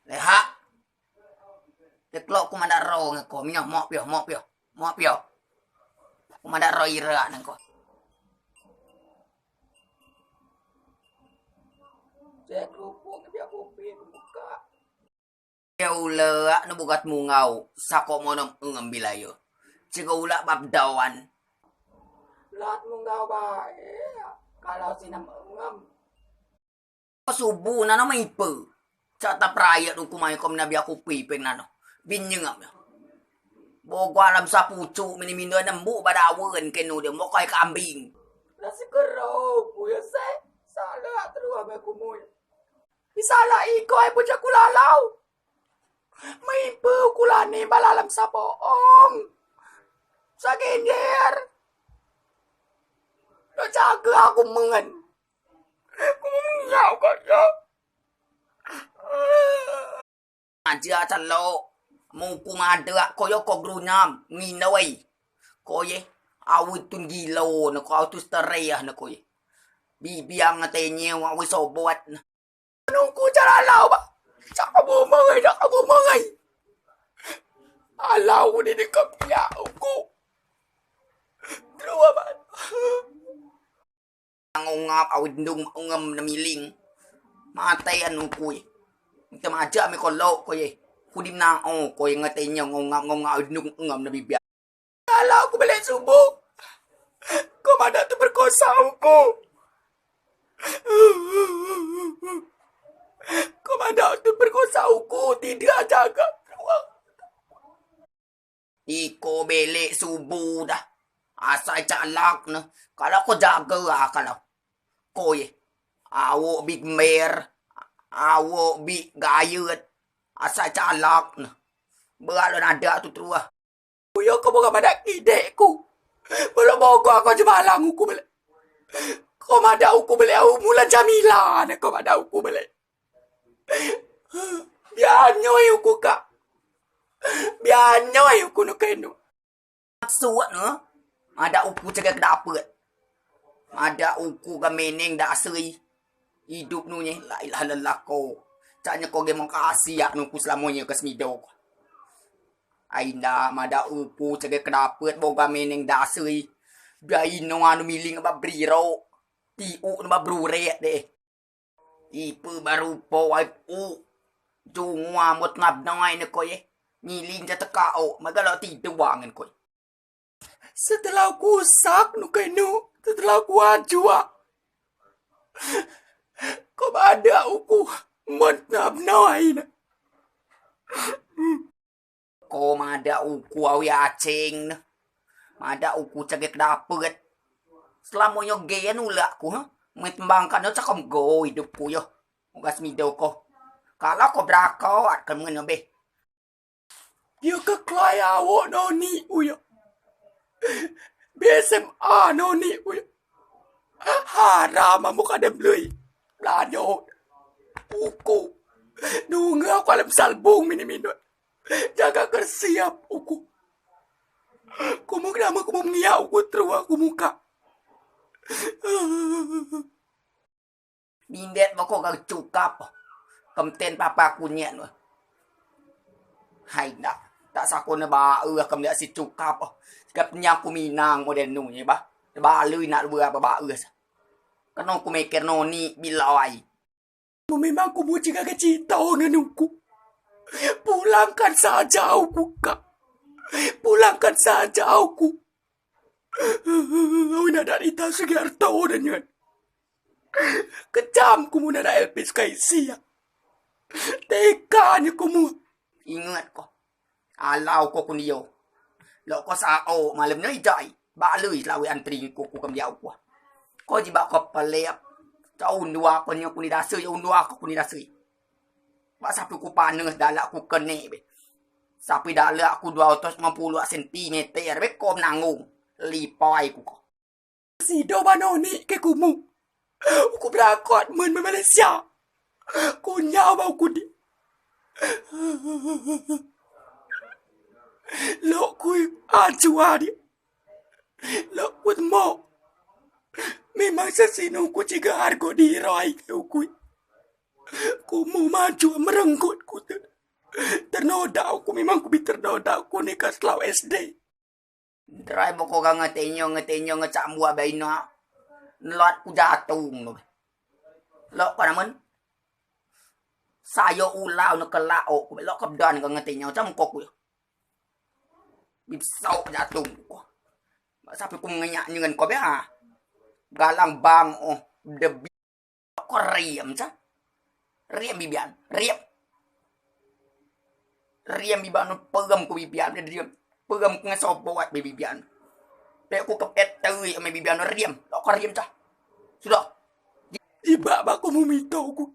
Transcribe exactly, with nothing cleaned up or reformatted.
Lehak. Teklok ku madeak ro ngen ko, minyo, mok pio, mok pio, mok pio. Ku madeak ro irak ngen ko. Cek kerupuk ngen biak kopi ku buka. Yo uleak ne bukat mungau, sako monom ngembil ayo. Cek uleak bab dawan. Lat mungau bae, kalau sinem ngem. Subuh nano maipe. Cak ta perayat uku mai kom nabi aku pipeng nano. Binyeng am ya. Bogo alam sapucuk mini mindo nembuk badawen kenu de mokai kambing. Nasi kerau ku ya se. Salah terus abe ku mui. Misalah iko ai pucak ku lalau. Maipe ku lani balalam sapoong. Sagender. Lo jaga aku mengen. Ku mengiau kau ya. Aja calo. Muku madeak ko yo ko grunyam. Nginoi. Ko ye. Awit tun gilo ne ko, awit tun stereh ne ko ye. Bibiang ngetenye wak wis obot ne. Nungku cara lau ba. Cak kamu mengai, cak kamu mengai. Alau ku di dekat pia uku. Terua ba. Ngongap awit ndung ngem nemiling. Matai anu kui. Minta majak me kolok ko ye. Ku di menao ko ye ngetenye ngongap ngongap awit ndung ngem nebibia. Kalau aku belek subuh, kau madeak tu perkosa uku. Kau madeak tu perkosa uku, tidak jaga ruang. Iko belek subuh dah. Asai calak ne. Kalau ko jaga ah kalau. Ko ye. Awok bi gember. Awok bi gayet. Asai calak ne. Beak lo nadeak tu terua. Uyo ko boga madeak kidek ku. Bolo bogo ko jemalang uku belek. Ko madeak uku belek au mulan Jamila ne ko madeak uku belek. Bianyoi uku kak. Bianyoi uku nu kenu. Maksud ne. Madeak uku cegek dapet. Madeak uku ga meneng dak asei. Idup nu nye, la ilaha illallah ko. Cak nye ko ge mengkasi yak nu ku selamo nye ke semido ko. Ai nda madeak uku cege kedapet boga meneng dasei. Bia ino anu miling ba beriro. Tiuk ne ba berurek de. Ipe baru po ai u. Jungua mot ngab noi ne ko ye. Ngiling ja tekao, maga lo tiduang ngen ko ye. Setelah ku usak nu kenu, setelah ku ajua. Ko madeak uku, mot ngab noi ne. Ko madeak uku awi aceng ne. Madeak uku cegek dapet. Selamo nyo gen ulak ku, ha? Met mbangkan nyo cakam go idup ku yo. Mugas mido ko. Kalau ko berakot, kan mengen be. Dio keklai awok noni uyo. B S M A noni uyo. Haram amuk adem lui. Belanyo. Uku. Nunga aku alem salbung mini minut. Jaga kersiap uku. Kumu kenama kumu mengiak uku terua kumu kak. Bindet bako ga cukap. Kemten papa kunyek nu. Hai ndak. Tak sako ne ba eh kemliak si cukap. Gap nyaku minang model nu nye ba. Balui nak dua apa ba eh. Keno ku meker noni bilai. Memang ku muci gaga cito ngen uku. Pulangkan saja uku kak. Pulangkan saja uku. Awin adak ita sugi harto dan nyen. Kejam kumu nadak L P sukai sia. Teka nye kumu. Inget ko. Alau ko kunio. Lok ko sao malem nyo ijai. Balui selawei antri ko ku kemliak uku. Ko jibak ko pelep. Cau undua ko nyo kuni dasui, undua ko kuni dasui. Bak sapi ku panes dalak ku kene be. Sapi dalak ku dua ratus lima puluh sentimeter be ko menanggung. Lipai ku ko. Sido ba noni ke kumu. Uku berakot men me Malaysia. Kunyau ba uku di. Lok kui ajua di. Lok kui temok. Memang sesinu ku ciga hargo dirai ke ukui. Ku mu maju merenggut ku te. Ternoda ku, memang ku bi ternoda ku ni ka selau S D. Terai boko ga ngetenyo, ngetenyo, ngecak mbua baino. Nelot ku jatung no. Lok ko namen. Sayo ulau ne kelak o ku. Lok kebedan ga ngetenyo cam ko ku yo. Bisau jatung ko. Mak sapi ku ngenyak nyen ko be ha. Galang bang o. Debi. Ko riam ca. Riam bibian. Riam. Riam bibian, pegam ku bibian, riam. Pegam ku ngesobot bibian. Pek ku kepet teri ame bibian riam. Lok ko riam ca. Sudah. Iba ba ku mumito ku.